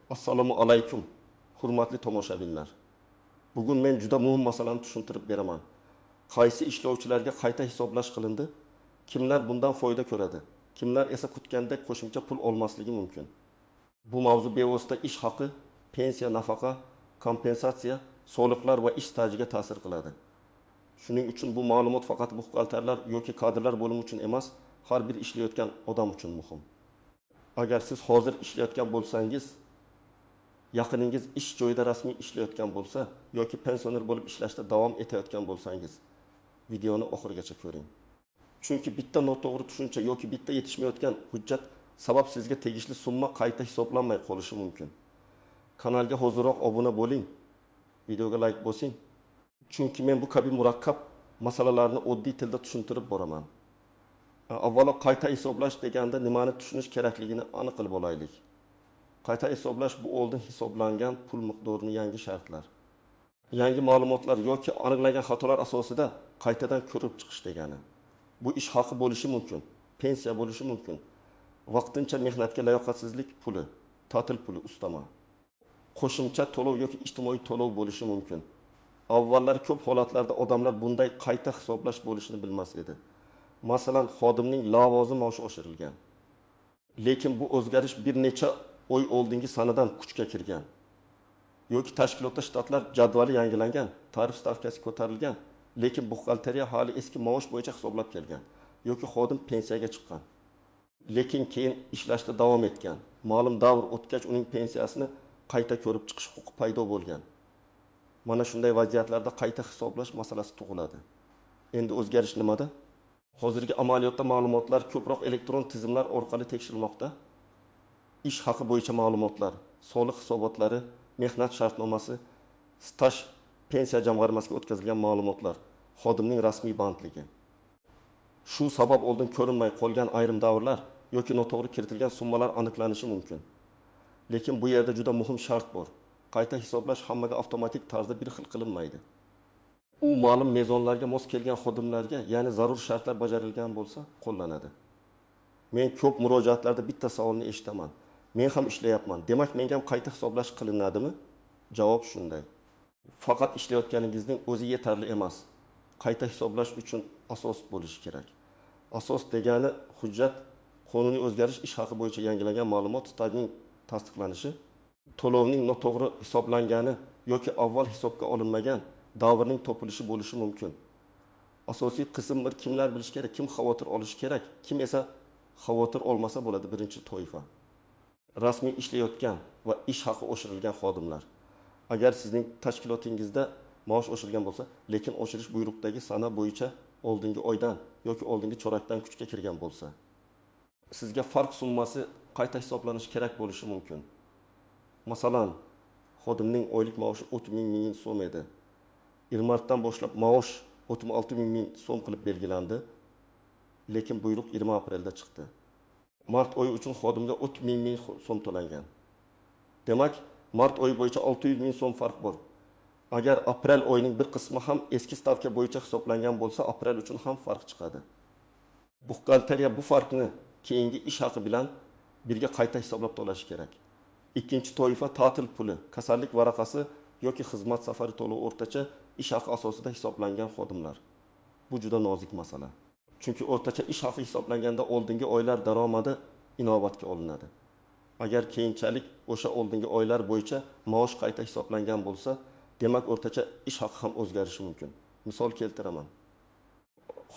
Assalomu alaykum, hurmatli tomoshabinlar. Bugun men juda muhim masalani tushuntirib beraman. Qaysi ishlovchilarga qayta hisoblash qilindi, kimlar bundan foyda ko'radi, kimlar esa kutgandek qo'shimcha pul olmasligi mumkin. Bu mavzu bevosita ish haqi, pensiya, nafaqa, kompensatsiya, soliqlar va ish stajiga ta'sir qiladi. Shuning uchun bu ma'lumot faqat buxgalterlar yoki kadrlar bo'limi uchun emas, har bir ishlayotgan odam uchun muhim. Agar siz hozir ishlayotgan bo'lsangiz, yaqiningiz ish joyida rasmiy ishlayotgan bo'lsa yoki pensioner bo'lib ishlashda davom etayotgan bo'lsangiz, videoni oxirigacha ko'ring. Chunki bitta noto'g'ri tushuncha yoki bitta yetishmayotgan hujjat sabab sizga tegishli summa qayta hisoblanmay qolishi mumkin. Kanalga hoziroq obuna bo'ling, videoga like bosing. Chunki men bu kabi murakkab masalalarni oddiy tilda tushuntirib boraman. Avvalo qayta hisoblash deganda nimani tushunish kerakligini aniq qilib olaylik. Qayta hisoblash bu oldin hisoblangan pul miqdorini yangi shartlar, yangi ma'lumotlar yoki aniqlangan xatolar asosida qaytadan ko'rib chiqish degani. Bu ish haqi bo'lishi mumkin, pensiya bo'lishi mumkin, vaqtincha mehnatga layoqatsizlik puli, ta'til puli, ustama, qo'shimcha to'lov yoki ijtimoiy to'lov bo'lishi mumkin. Avvallar ko'p holatlarda odamlar bunday qayta hisoblash bo'lishini bilmas edi. Masalan, xodimning lavozim maoshi oshirilgan. Lekin bu o'zgarish bir necha oy oldingi sanadan kuchga kirgan. Yoki tashkilotda shtatlar jadvali yangilangan, tarif stavkasi ko'tarilgan, lekin buxgalteriya hali eski maosh bo'yicha hisoblab kelgan. Yoki xodim pensiyaga chiqqan, lekin keyin ishlashda davom etgan. Ma'lum davr o'tgach uning pensiyasini qayta ko'rib chiqish huquqi paydo bo'lgan. Mana shunday vaziyatlarda qayta hisoblash masalasi tug'iladi. Endi o'zgarish nimada? Hozirgi amaliyotda ma'lumotlar ko'proq elektron tizimlar orqali tekshirilmoqda. Ish haqi bo'yicha ma'lumotlar, soliq hisobotlari, mehnat shartnomasi, staj, pensiya jamg'armasiga o'tkazilgan ma'lumotlar, xodimning rasmiy bandligi. Shu sabab oldin ko'rinmay qolgan ayrim davrlar yoki noto'g'ri kiritilgan summalar aniqlanishi mumkin. Lekin bu yerda juda muhim shart bor. Qayta hisoblash hammaga avtomatik tarzda bir xil qilinmaydi. U ma'lum mezonlarga mos kelgan xodimlarga, ya'ni zarur shartlar bajarilgan bo'lsa, qo'llanadi. Men ko'p murojaatlarda bitta savolni eshitaman. Men ham ishlayapman. Demak, menga ham qayta hisoblash qilinadimi? Javob shunday. Faqat ishlayotganingizning o'zi yetarli emas. Qayta hisoblash uchun asos bo'lishi kerak. Asos degani hujjat, qonuniy o'zgarish, ish haqi bo'yicha yangilangan ma'lumot, stajning tasdiqlanishi, to'lovning noto'g'ri hisoblangani yoki avval hisobga olinmagan davrning topilishi bo'lishi mumkin. Asosiy qism bir kimlar bilish kerak, kim xavotir olishi kerak, kim esa xavotir olmasa bo'ladi. Birinchi toifa. Rasmiy ishlayotgan va ish haqi oshirilgan xodimlar. Agar sizning tashkilotingizda maosh oshirilgan bo'lsa, lekin oshirish buyruqdagi sana bo'yicha oldingi oydan yoki oldingi chorakdan kuchga kirgan bo'lsa, sizga farq summasi qayta hisoblanishi kerak bo'lishi mumkin. Masalan, xodimning oylik maoshi 30 ming so'm edi. 20 martdan boshlab maosh 36 ming so'm qilib belgilandi, lekin buyruq 20 aprelda chiqdi. Mart oyi uchun xodimga 30 ming so'm to'langan. Demak, mart oyi bo'yicha 600 ming so'm farq bor. Agar aprel oyining bir qismi ham eski stavka bo'yicha hisoblangan bo'lsa, aprel uchun ham farq chiqadi. Buxgalteriya bu farqni keyingi ish haqi bilan birga qayta hisoblab to'lashi kerak. Ikkinchi toifa ta'til puli, kasallik varaqasi yoki xizmat safari to'lovi o'rtacha ish haqi asosida hisoblangan xodimlar. Bu juda nozik masala. Chunki o'rtacha ish haqi hisoblanganda oldingi oylar daromadi inobatga olinadi. Agar keyinchalik o'sha oldingi oylar bo'yicha maosh qayta hisoblangan bo'lsa, demak o'rtacha ish haqi ham o'zgarishi mumkin. Misol keltiraman.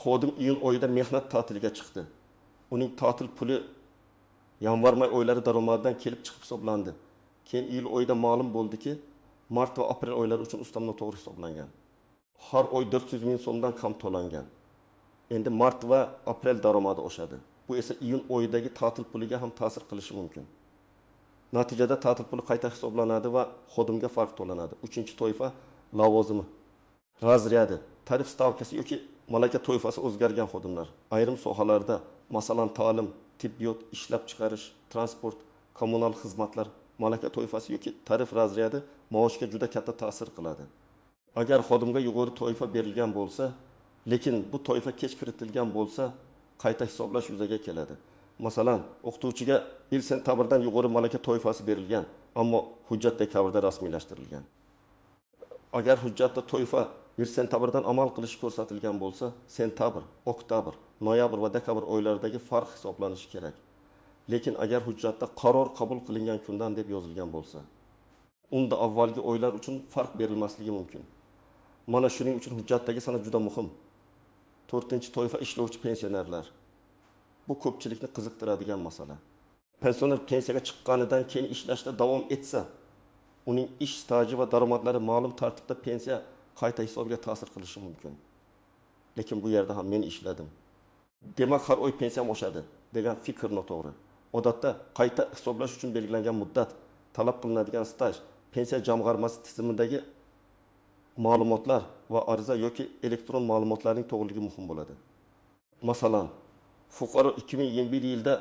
Xodim iyun oyida mehnat ta'tiliga chiqdi. Uning ta'til puli yanvar-may oylari daromadidan kelib chiqib hisoblandi. Keyin iyul oyida ma'lum bo'ldiki, mart va aprel oylari uchun ustama noto'g'ri hisoblangan. Har oy 400 ming so'mdan kam to'langan. Endi mart va aprel daromadi oshadi. Bu esa iyun oyidagi ta'til puliga ham ta'sir qilishi mumkin. Natijada ta'til puli qayta hisoblanadi va xodimga farq to'lanadi. Uchinchi toifa lavozimi, razryadi, tarif stavkasi yoki malaka toifasi o'zgargan xodimlar. Ayrim sohalarda, masalan, ta'lim, tibbiyot, ishlab chiqarish, transport, kommunal xizmatlar, malaka toifasi yoki tarif razryadi maoshga juda katta ta'sir qiladi. Agar xodimga yuqori toifa berilgan bo'lsa, lekin bu toifa kech kiritilgan bo'lsa, qayta hisoblash yuzaga keladi. Masalan, o'qituvchiga yil sentyabrdan yuqori malaka toifasi berilgan, ammo hujjat dekabrda rasmiylashtirilgan. Agar hujjatda toifa 1 sentyabrdan amal qilishi ko'rsatilgan bo'lsa, sentyabr, oktyabr, noyabr va dekabr oylaridagi farq hisoblanishi kerak. Lekin agar hujjatda qaror qabul qilingan kundan deb yozilgan bo'lsa, unda avvalgi oylar uchun farq berilmasligi mumkin. Mana shuning uchun hujjatdagi sana juda muhim. 4-toifa ishlovchi pensionerlar. Bu ko'pchilikni qiziqtiradigan masala. Pensioner pensiyaga chiqqanidan keyin ishlashda davom etsa, uning ish staji va daromadlari ma'lum tartibda pensiya qayta hisobiga ta'sir qilishi mumkin. Lekin bu yerda ham men ishladim, demak har oy pensiyam oshadi degan fikr noto'g'ri. Odatda qayta hisoblash uchun belgilangan muddat, talab qilinadigan staj, pensiya jamg'armasi tizimidagi ma'lumotlar va ariza yoki elektron ma'lumotlarning to'g'riligi muhim bo'ladi. Masalan, fuqaro 2021 yilda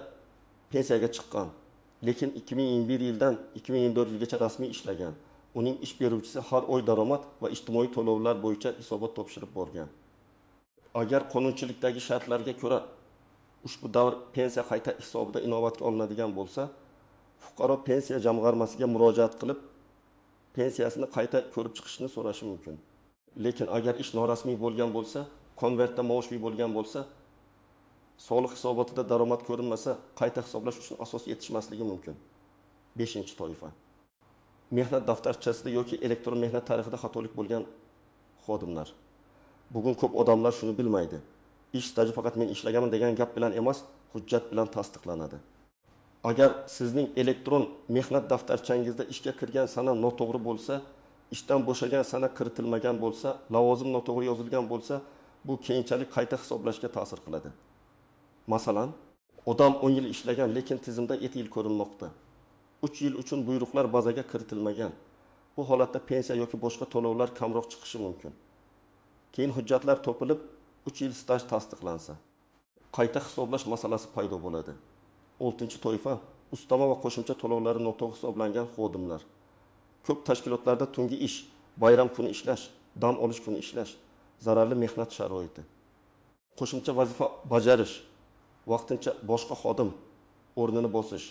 pensiyaga chiqqan, lekin 2021 yildan 2024 yilgacha rasmiy ishlagan. Uning ish beruvchisi har oy daromad va ijtimoiy to'lovlar bo'yicha hisobot topshirib borgan. Agar qonunchilikdagi shartlarga ko'ra ushbu davr pensiya qayta hisobida inobatga olinadigan bo'lsa, fuqaro pensiya jamg'armasiga murojaat qilib, pensiyasini qayta ko'rib chiqishni so'rashi mumkin. Lekin agar ish norasmiy bo'lgan bo'lsa, konvertda maoshli bo'lgan bo'lsa, soliq hisobotida daromad ko'rinmasa, qayta hisoblash uchun asos yetishmasligi mumkin. 5-toifa. Mehnat daftarchasida yoki elektron mehnat tarixida xatolik bo'lgan xodimlar. Bugun ko'p odamlar shuni bilmaydi. Ish staji faqat men ishlaganman degan gap bilan emas, hujjat bilan tasdiqlanadi. Agar sizning elektron mehnat daftarchangizda ishga kirgan sana noto'g'ri bo'lsa, ishdan bo'shagan sana kiritilmagan bo'lsa, lavozim noto'g'ri yozilgan bo'lsa, bu keyinchalik qayta hisoblashga ta'sir qiladi. Masalan, odam 10 yil ishlagan, lekin tizimda 7 yil ko'rinmoqda. 3 yil uchun buyruqlar bazaga kiritilmagan. Bu holatda pensiya yoki boshqa to'lovlar kamroq chiqishi mumkin. Keyin hujjatlar topilib, 3 yil staj tasdiqlansa, qayta hisoblash masalasi paydo bo'ladi. 6-toifa ustama va qo'shimcha to'lovlari noto'g'ri hisoblangan xodimlar. Ko'p tashkilotlarda tungi ish, bayram kuni ishlash, dam olish kuni ishlash, zararli mehnat sharoiti, qo'shimcha vazifa bajarish, vaqtincha boshqa xodim o'rnini bosish,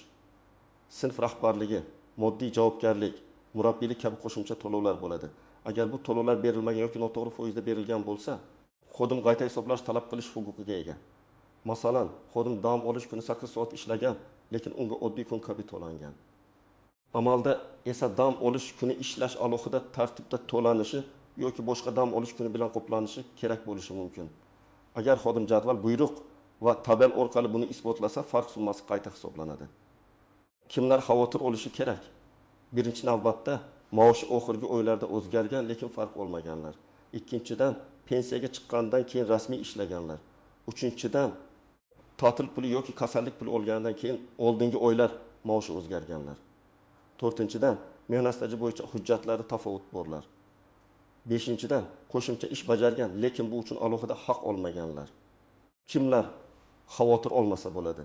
sinf rahbarligi, moddiy javobgarlik, murabbiylik kabi qo'shimcha to'lovlar bo'ladi. Agar bu to'lovlar berilmagan yoki noto'g'ri foizda berilgan bo'lsa, xodim qayta hisoblash talab qilish huquqiga ega. Masalan, xodim dam olish kuni 8 soat ishlagan, lekin unga oddiy kun kabi to'langan. Amalda esa dam olish kuni ishlash alohida tartibda to'lanishi yoki boshqa dam olish kuni bilan qoplanishi kerak bo'lishi mumkin. Agar xodim jadval, buyruq va tabel orqali buni isbotlasa, farq summasi qayta hisoblanadi. Kimlar xavotir olishi kerak? Birinchi navbatda maoshi oxirgi oylarda o'zgargan, lekin farq olmaganlar. Ikkinchidan, pensiyaga chiqqandan keyin rasmiy ishlaganlar. Uchinchidan, ta'til puli yoki kasallik puli olgandan keyin oldingi oylar maoshi o'zgarganlar. To'rtinchidan, mehnat staji bo'yicha hujjatlarda tafovut borlar. Beshinchidan, qo'shimcha ish bajargan, lekin bu uchun alohida haq olmaganlar. Kimlar xavotir olmasa bo'ladi?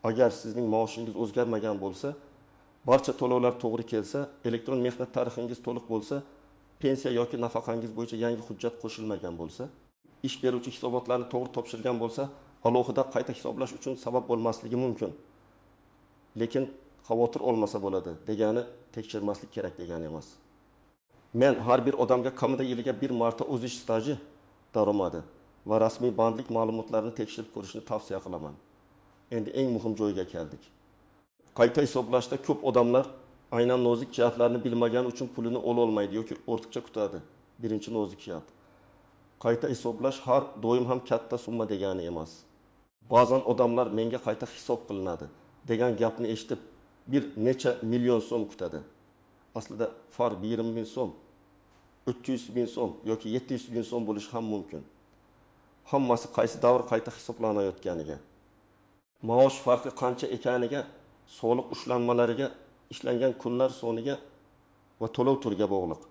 Agar sizning maoshingiz o'zgarmagan bo'lsa, barcha to'lovlar to'g'ri kelsa, elektron mehnat tarixingiz to'liq bo'lsa, pensiya yoki nafaqangiz bo'yicha yangi hujjat qo'shilmagan bo'lsa, ish beruvchi hisobotlarni to'g'ri topshirgan bo'lsa, alohida qayta hisoblash uchun sabab bo'lmasligi mumkin. Lekin xavotir olmasa bo'ladi degani tekshirmaslik kerak degani emas. Men har bir odamga kamida yiliga bir marta o'z ish staji, daromadi va rasmiy bandlik ma'lumotlarini tekshirib ko'rishni tavsiya qilaman. Endi eng muhim joyga keldik. Qayta hisoblashda ko'p odamlar aynan nozik jihatlarni bilmagani uchun pulini ololmaydi yoki ortiqcha kutadi. Birinchi nozik jihat. Qayta hisoblash har doim ham katta summa degani emas. Ba'zan odamlar menga qayta hisob qilinadi degan gapni eshitib bir necha million so'm kutadi. Aslida farq 20 ming so'm, 300 ming so'm yoki 700 ming so'm bo'lishi ham mumkin. Hammasi qaysi davr qayta hisoblanayotganiga, maosh farqi qancha ekaniga, soliq ushlanmalariga, ishlangan kunlar soniga va to'lov turiga bog'liq.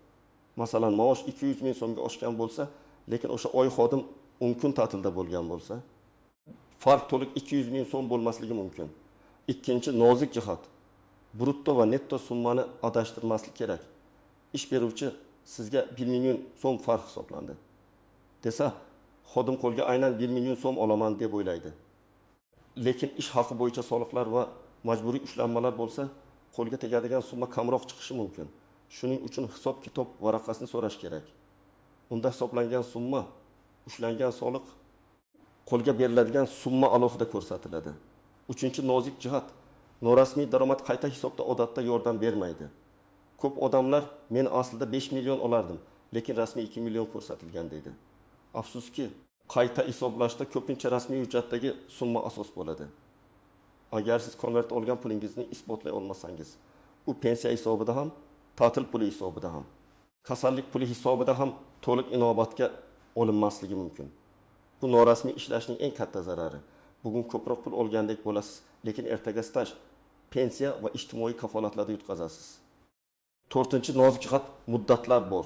Masalan, maosh 200 ming so'mga oshgan bo'lsa, lekin o'sha oy xodim 10 kun ta'tilda bo'lgan bo'lsa, farq to'liq 200 ming so'm bo'lmasligi mumkin. Ikkinchi nozik jihat. Brutto va netto summani adashtirmaslik kerak. Ish beruvchi sizga 1 million so'm farq hisoblandi desa, xodim qo'lga aynan 1 million so'm olaman deb o'ylaydi. Lekin ish haqi bo'yicha soliqlar va majburiy ushlanmalar bo'lsa, qo'lga tegadigan summa kamroq chiqishi mumkin. Shuning uchun hisob-kitob varaqasini so'rash kerak. Unda hisoblangan summa, ushlangan soliq, qo'lga beriladigan summa alohida ko'rsatiladi. Uchinchi nozik jihat: norasmiy daromad qayta hisobda odatda yordam bermaydi. Ko'p odamlar "Men aslida 5 million olardim, lekin rasmiy 2 million ko'rsatilgan" deydi. Afsuski, qayta hisoblashda ko'pincha rasmiy hujjatdagi summa asos bo'ladi. Agar siz konvert olgan pulingizni isbotlay olmasangiz, u pensiya hisobida ham, ta'til puli hisobida ham, kasallik puli hisobida ham to'liq inobatga olinmasligi mumkin. Bu norasmiy ishlashning eng katta zarari. Bugun ko'proq pul olgandek bo'lasiz, lekin ertaga staj, pensiya va ijtimoiy kafolatlarda yutqazasiz. To'rtinchi nozik jihat: muddatlar bor.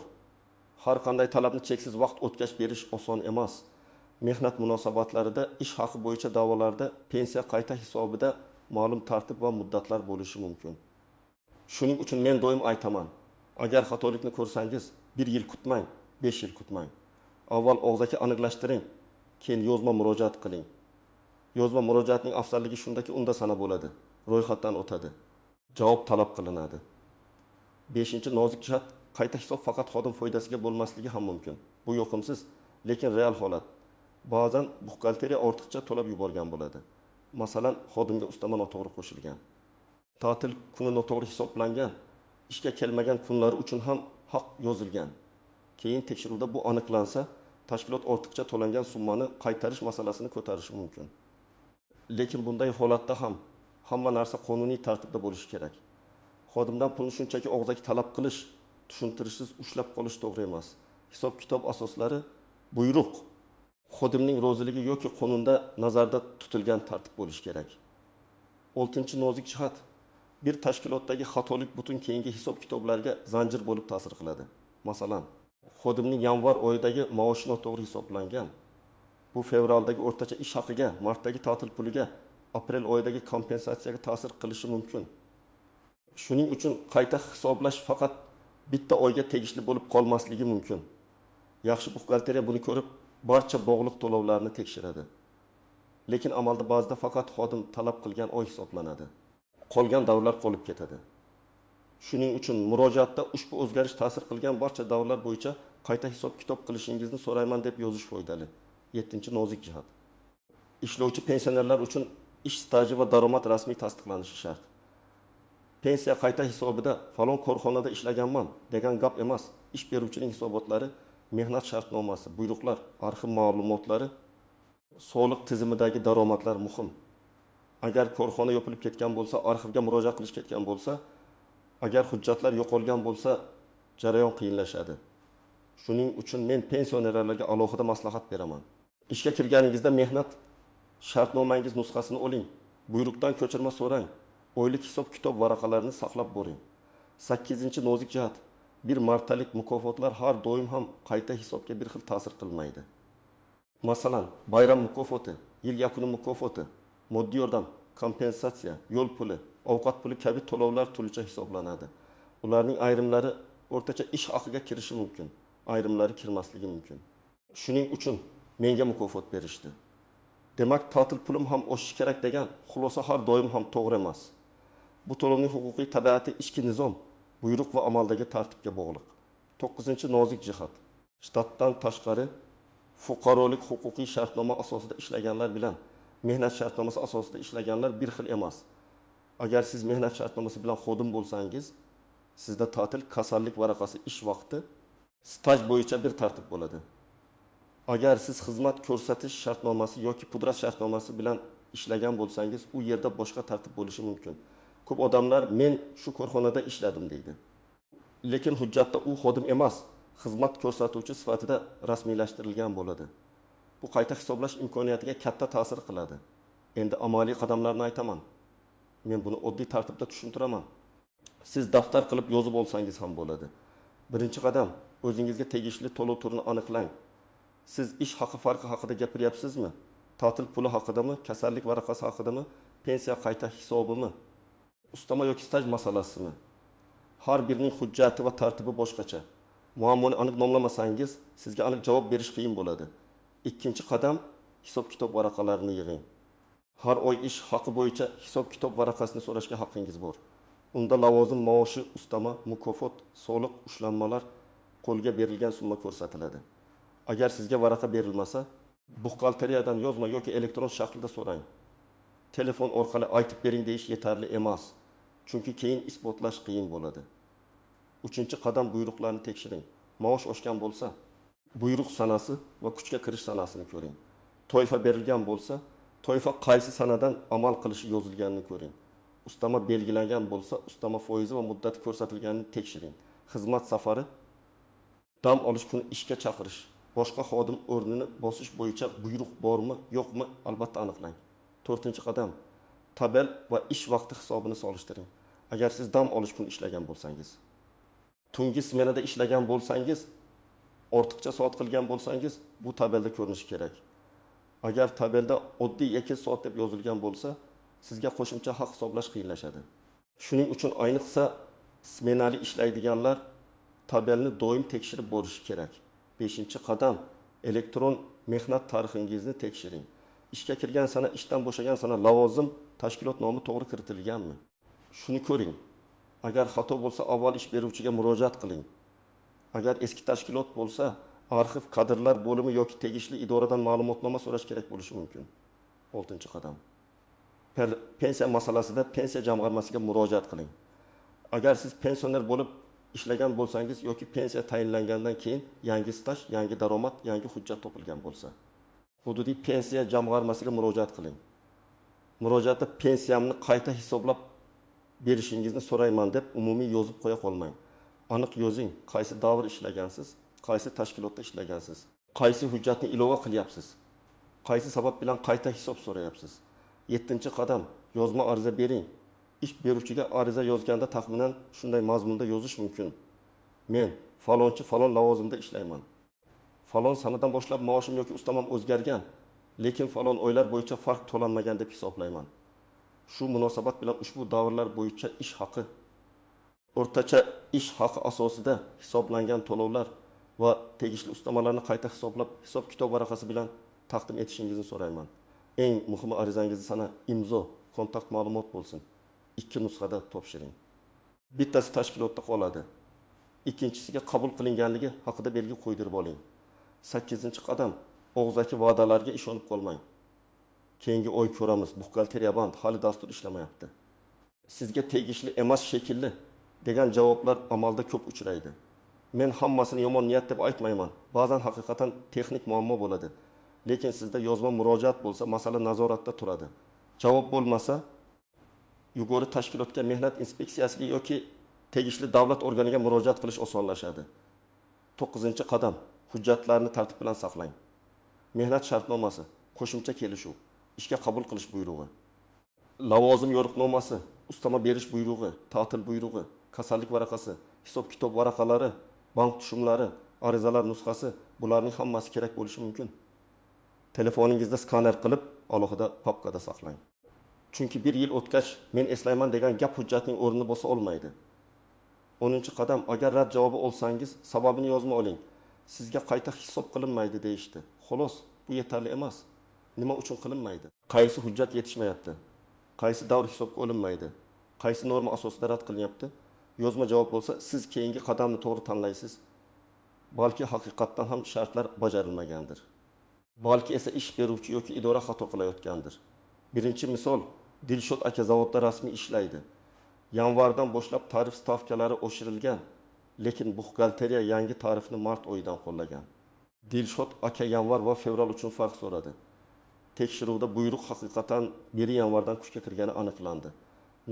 Har qanday talabni cheksiz vaqt o'tgach berish oson emas. Mehnat munosabatlarida, ish haqi bo'yicha da'volarda, pensiya qayta hisobida ma'lum tartib va muddatlar bo'lishi mumkin. Shuning uchun men doim aytaman: agar xatolikni ko'rsangiz, 1 yil kutmang, 5 yil kutmang. Avval og'zaki aniqlashtiring, keyin yozma murojaat qiling. Yozma murojaatning afzalligi shundaki, unda sana bo'ladi, ro'yxatdan o'tadi, javob talab qilinadi. Beshinchi nozik jihat: qayta hisob faqat xodim foydasiga bo'lmasligi ham mumkin. Bu yoqimsiz, lekin real holat. Ba'zan buxgalteriya ortiqcha to'lab yuborgan bo'ladi. Masalan, xodimga ustama noto'g'ri qo'shilgan. Ta'til kuni noto'g'ri hisoblangan, ishga kelmagan kunlari uchun ham haq yozilgan. Keyin tekshiruvda bu aniqlansa, tashkilot ortiqcha to'langan summani qaytarish masalasini ko'tarishi mumkin. Lekin bunday holatda ham hamma narsa qonuniy tartibda bo'lishi kerak. Xodimdan pulni shunchaki og'zaki talab qilish, tushuntirishsiz ushlab qolish to'g'ri emas. Hisob-kitob asoslari buyruq, xodimning roziligi yoki qonunda nazarda tutilgan tartib bo'lishi kerak. Oltinchi nozik jihat: bir tashkilotdagi xatolik butun keyingi hisob-kitoblarga zanjir bo'lib ta'sir qiladi. Masalan, xodimning yanvar oyidagi maoshi noto'g'ri hisoblangan. Bu fevraldagi o'rtacha ish haqiga, martdagi ta'til puliga, aprel oyidagi kompensatsiyaga ta'sir qilishi mumkin. Shuning uchun qayta hisoblash faqat bitta oyga tegishli bo'lib qolmasligi mumkin. Yaxshi buxgalteriya buni ko'rib, barcha bog'liq to'lovlarni tekshiradi. Lekin amalda ba'zida faqat xodim talab qilgan oy hisoblanadi. Qolgan davrlar qolib ketadi. Shuning uchun murojaatda ushbu o'zgarish ta'sir qilgan barcha davrlar bo'yicha qayta hisob-kitob qilishingizni so'rayman deb yozish foydali. Yettinchi nozik jihat: ishlovchi pensionerlar uchun ish staji va daromad rasmiy tasdiqlanishi shart. Pensiya qayta hisobida falon korxonada ishlaganman degan gap emas, ish beruvchining hisobotlari, mehnat shartnomasi, buyruqlar, arxiv ma'lumotlari, soliq tizimidagi daromadlar muhim. Agar korxona yopilib ketgan bo'lsa, arxivga murojaat qilish ketgan bo'lsa, agar hujjatlar yo'qolgan bo'lsa, jarayon qiyinlashadi. Shuning uchun men pensionerlarga alohida maslahat beraman. Ishga kirganingizda mehnat shartnomangiz nusxasini oling, buyruqdan ko'chirma so'rang, oylik hisob-kitob varaqalarini saqlab boring. Sakkizinchi nozik jihat: bir martalik mukofotlar har doim ham qayta hisobga bir xil ta'sir qilmaydi. Masalan, bayram mukofoti, yil yakuni mukofoti, moddiy yordam, kompensatsiya, yo'l puli, ovqat puli kabi to'lovlar turlicha hisoblanadi. Ularning ayrimlari o'rtacha ish haqiga kirishi mumkin, ayrimlari kirmasligi mumkin. Shuning uchun menga mukofot berishdi, demak ta'til pulim ham oshishi kerak degan xulosa har doim ham to'g'ri emas. Bu to'lovning huquqiy tabiati ichki nizom, buyruq va amaldagi tartibga bog'liq. To'qqizinchi nozik jihat: shtatdan tashqari fuqarolik huquqiy shartnoma asosida ishlaganlar bilan mehnat shartnomasi asosida ishlaganlar bir xil emas. Agar siz mehnat shartnomasi bilan xodim bo'lsangiz, sizda ta'til, kasallik varaqasi, ish vaqti, staj bo'yicha bir tartib bo'ladi. Agar siz xizmat ko'rsatish shartnomasi yoki pudrat shartnomasi bilan ishlagan bo'lsangiz, u yerda boshqa tartib bo'lishi mumkin. Ko'p odamlar men shu korxonada ishladim deydi. Lekin hujjatda u xodim emas, xizmat ko'rsatuvchi sifatida rasmiylashtirilgan bo'ladi. Bu qayta hisoblash imkoniyatiga katta ta'sir qiladi. Endi amaliy qadamlarni aytaman. Men buni oddiy tartibda tushuntiraman. Siz daftar qilib yozib olsangiz ham bo'ladi. Birinchi qadam, o'zingizga tegishli to'lov turini aniqlang. Siz ish haqi farqi haqida gapiryapsizmi? Ta'til puli haqidami? Kasallik varaqasi haqidami? Pensiya qayta hisobimi? Ustama yoki staj masalasimi? Har birining hujjati va tartibi boshqacha. Muammoni aniq nomlamasangiz, sizga aniq javob berish qiyin bo'ladi. Ikkinchi qadam, hisob-kitob varaqalarini yig'ing. Har oy ish haqi bo'yicha hisob-kitob varaqasini so'rashga haqqingiz bor. Unda lavozim maoshi, ustama, mukofot, soliq, ushlanmalar, qo'lga berilgan summa ko'rsatiladi. Agar sizga varaqa berilmasa, buxgalteriyadan yozma yoki elektron shaklda so'rang. Telefon orqali aytib bering deyish yetarli emas, chunki keyin isbotlash qiyin bo'ladi. Uchinchi qadam: buyruqlarni tekshiring. Maosh oshgan bo'lsa, buyruq sanasi va kuchga kirish sanasini ko'ring. Toifa berilgan bo'lsa, toifa qaysi sanadan amal qilishi yozilganini ko'ring. Ustama belgilangan bo'lsa, ustama foizi va muddati ko'rsatilganini tekshiring. Xizmat safari, dam olish kuni ishga chaqirish, boshqa xodim o'rnini bosish bo'yicha buyruq bormi, yo'qmi, albatta aniqlang. To'rtinchi qadam: tabel va ish vaqti hisobini solishtiring. Agar siz dam olish kuni ishlagan bo'lsangiz, tungi smenada ishlagan bo'lsangiz, ortiqcha soat qilgan bo'lsangiz, bu tabelda ko'rinishi kerak. Agar tabelda oddiy 2 soat deb yozilgan bo'lsa, sizga qo'shimcha haq hisoblash qiyinlashadi. Shuning uchun ayniqsa smenali ishlaydiganlar tabelni doim tekshirib borishi kerak. Beshinchi qadam: elektron mehnat tarixingizni tekshiring. Ishga kirgan sana, ishdan bo'shagan sana, lavozim, tashkilot nomi to'g'ri kiritilganmi? Shuni ko'ring. Agar xato bo'lsa, avval ish beruvchiga murojaat qiling. Agar eski tashkilot bo'lsa, arxiv kadrlar bo'limi yoki tegishli idoradan ma'lumotnoma so'rash kerak bo'lishi mumkin. Oltinchi qadam: pensiya masalasida pensiya jamg'armasiga murojaat qiling. Agar siz pensioner bo'lib ishlagan bo'lsangiz yoki pensiya tayinlangandan keyin yangi staj, yangi daromad, yangi hujjat topilgan bo'lsa, hududiy pensiya jamg'armasiga murojaat qiling. Murojaatda pensiyamni qayta hisoblab berishingizni so'rayman deb umumiy yozib qo'ya qolmang. Aniq yozing, qaysi davr ishlagansiz, qaysi tashkilotda ishlagansiz, qaysi hujjatni ilova qilyapsiz, qaysi sabab bilan qayta hisob so'rayapsiz. Yettinchi qadam: yozma ariza bering. Ish beruvchiga ariza yozganda taxminan shunday mazmunda yozish mumkin. Men falonchi falon lavozimda ishlayman. Falon sanadan boshlab maoshim yoki ustamam o'zgargan, lekin falon oylar bo'yicha farq to'lanmagan deb hisoblayman. Shu munosabat bilan ushbu davrlar bo'yicha ish haqi, o'rtacha ish haqi asosida hisoblangan to'lovlar va tegishli ustamalarni qayta hisoblab, hisob-kitob varaqasi bilan taqdim etishingizni so'rayman. Eng muhimi, arizangizni sana, imzo, kontakt ma'lumot bo'lsin. 2 nusxada topshiring. Bittasi tashkilotda qoladi. Ikkinchisiga qabul qilinganligi haqida belgi qo'ydirib oling. 8-qadam: og'zaki va'dalarga ishonib qolmang. Keyingi oy ko'ramiz, buxgalteriya band, hali dastur ishlamayapti. Sizga tegishli emas shekilli degan javoblar amalda ko'p uchraydi. Men hammasini yomon niyat deb aytmayman. Ba'zan haqiqatan texnik muammo bo'ladi. Lekin sizda yozma murojaat bo'lsa, masala nazoratda turadi. Javob bo'lmasa, yuqori tashkilotga, mehnat inspeksiyasiga yoki tegishli davlat organiga murojaat qilish osonlashadi. 9-qadam: hujjatlarni tartib bilan saqlang. Mehnat shartnomasi, qo'shimcha kelishuv, ishga qabul qilish buyrug'i, lavozim yo'riqnomasi, ustama berish buyrug'i, ta'til buyrug'i, kasallik varaqasi, hisob-kitob varaqalari, bank tushumlari, arizalar nusxasi, bularning hammasi kerak bo'lishi mumkin. Telefoningizda skaner qilib, alohida papkada saqlang. Chunki bir yil o'tgach, men eslayman degan gap hujjatning o'rnini bosa olmaydi. 10-qadam: agar rad javobi olsangiz, sababini yozma oling. Sizga qayta hisob qilinmaydi deyishdi. Xolos, bu yetarli emas. Nima uchun qilinmaydi? Qaysi hujjat yetishmayapti? Qaysi davr hisobga olinmaydi? Qaysi norma asosida rad qilinyapti? Yozma javob bo'lsa, siz keyingi qadamni to'g'ri tanlaysiz. Balki haqiqatdan ham shartlar bajarilmagandir. Balki esa ish beruvchi yoki idora xato qilayotgandir. Birinchi misol: Dilshod aka zavodda rasmiy ishlaydi. Yanvardan boshlab tarif stavkalari oshirilgan, lekin buxgalteriya yangi tarifni mart oyidan qo'llagan. Dilshod aka yanvar va fevral uchun farq so'radi. Tekshiruvda buyruq haqiqatan 1 yanvardan kuchga kirgani aniqlandi.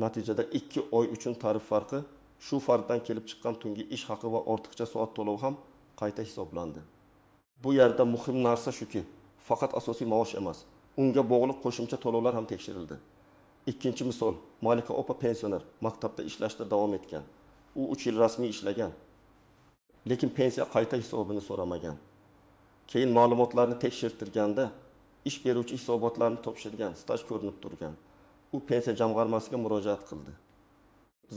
Natijada 2 oy uchun tarif farqi, shu farqdan kelib chiqqan tungi ish haqi va ortiqcha soat to'lovi ham qayta hisoblandi. Bu yerda muhim narsa shuki, faqat asosiy maosh emas, unga bog'liq qo'shimcha to'lovlar ham tekshirildi. Ikkinchi misol: Malika opa pensioner, maktabda ishlashda davom etgan. U 3 yil rasmiy ishlagan, lekin pensiya qayta hisobini so'ramagan. Keyin ma'lumotlarni tekshirtirganda ish beruvchi hisobotlarni topshirgan, staj ko'rinib turgan. U pensiya jamg'armasiga murojaat qildi.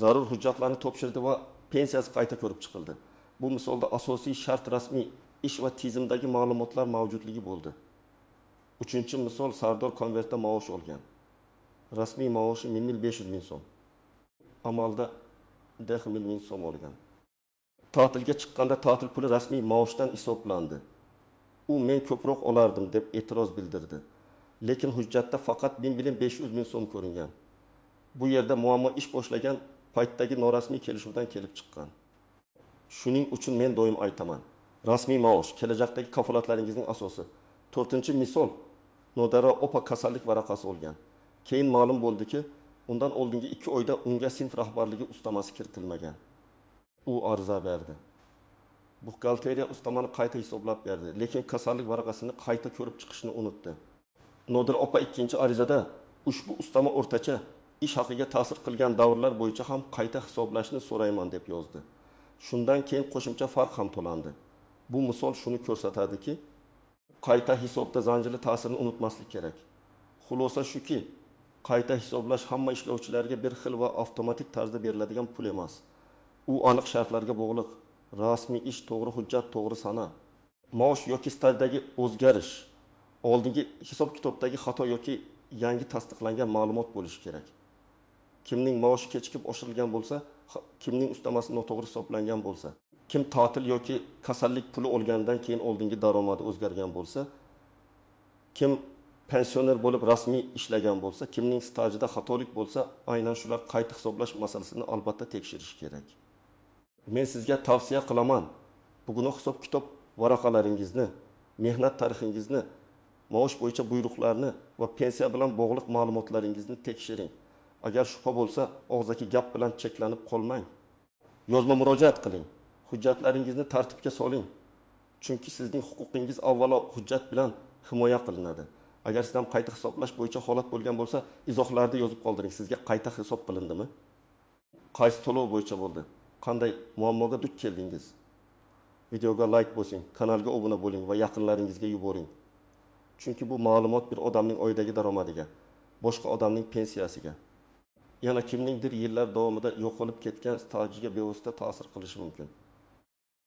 Zarur hujjatlarni topshirdi va pensiyasi qayta ko'rib chiqildi. Bu misolda asosiy shart rasmiy ish va tizimdagi ma'lumotlar mavjudligi bo'ldi. Uchinchi misol: Sardor konvertda maosh olgan. Rasmiy maoshi 1 500 ming so'm. Amalda 4 ming so'm olgan. Ta'tilga chiqqanda ta'til puli rasmiy maoshdan hisoblandi. U "Men ko'proq olardim" deb e'tiroz bildirdi. Lekin hujjatda faqat 1 500 ming so'm ko'ringan. Bu yerda muammo ish boshlagan paytdagi norasmiy kelishuvdan kelib chiqqan. Shuning uchun men doim aytaman: rasmiy maosh kelajakdagi kafolatlaringizning asosi. To'rtinchi misol: Nodira opa kasallik varaqasi olgan. Keyin ma'lum bo'ldiki, undan oldingi 2 oyda unga sinf rahbarligi ustamasi kiritilmagan. U ariza berdi. Buxgalteriya ustamani qayta hisoblab berdi, lekin kasallik varaqasini qayta ko'rib chiqishni unutdi. Nodira opa ikkinchi arizada ushbu ustama o'rtacha ish haqiga ta'sir qilgan davrlar bo'yicha ham qayta hisoblashni so'rayman deb yozdi. Shundan keyin qo'shimcha farq ham to'landi. Bu misol shuni ko'rsatadiki, qayta hisobda zanjirli ta'sirni unutmaslik kerak. Xulosa shuki, qayta hisoblash hamma ishlovchilarga bir xil va avtomatik tarzda beriladigan pul emas. U aniq shartlarga bog'liq: rasmiy ish, to'g'ri hujjat, to'g'ri sana. Maosh yoki stajdagi o'zgarish oldingi hisob kitobdagi xato yoki yangi tasdiqlangan ma'lumot bo'lishi kerak. Kimning maoshi kechikib oshirilgan bo'lsa, kimning ustamasi noto'g'ri hisoblangan bo'lsa, kim ta'til yoki kasallik puli olganidan keyin oldingi daromadi o'zgargan bo'lsa, kim pensioner bo'lib rasmiy ishlagan bo'lsa, kimning stajida xatolik bo'lsa, aynan shular qayta hisoblash masalasini albatta tekshirish kerak. Men sizga tavsiya qilaman: bugunoq hisob kitob varaqalaringizni, mehnat tarixingizni, maosh bo'yicha buyruqlarni va pensiya bilan bog'liq ma'lumotlaringizni tekshiring. Agar shubha bo'lsa, og'zaki gap bilan cheklanib qolmang. Yozma murojaat qiling. Hujjatlaringizni tartibga soling. Chunki sizning huquqingiz avvalo hujjat bilan himoya qilinadi. Agar sizda ham qayta hisoblash bo'yicha holat bo'lgan bo'lsa, izohlarda yozib qoldiring. Sizga qayta hisob qilindimi? Qaysi to'lov bo'yicha bo'ldi? Qanday muammoga duch keldingiz? Videoga like bosing, kanalga obuna bo'ling va yaqinlaringizga yuboring. Chunki bu ma'lumot bir odamning oydagi daromadiga, boshqa odamning pensiyasiga, yana kimningdir yillar davomida yo'qolib ketgan stajiga bevosita ta'sir qilishi mumkin.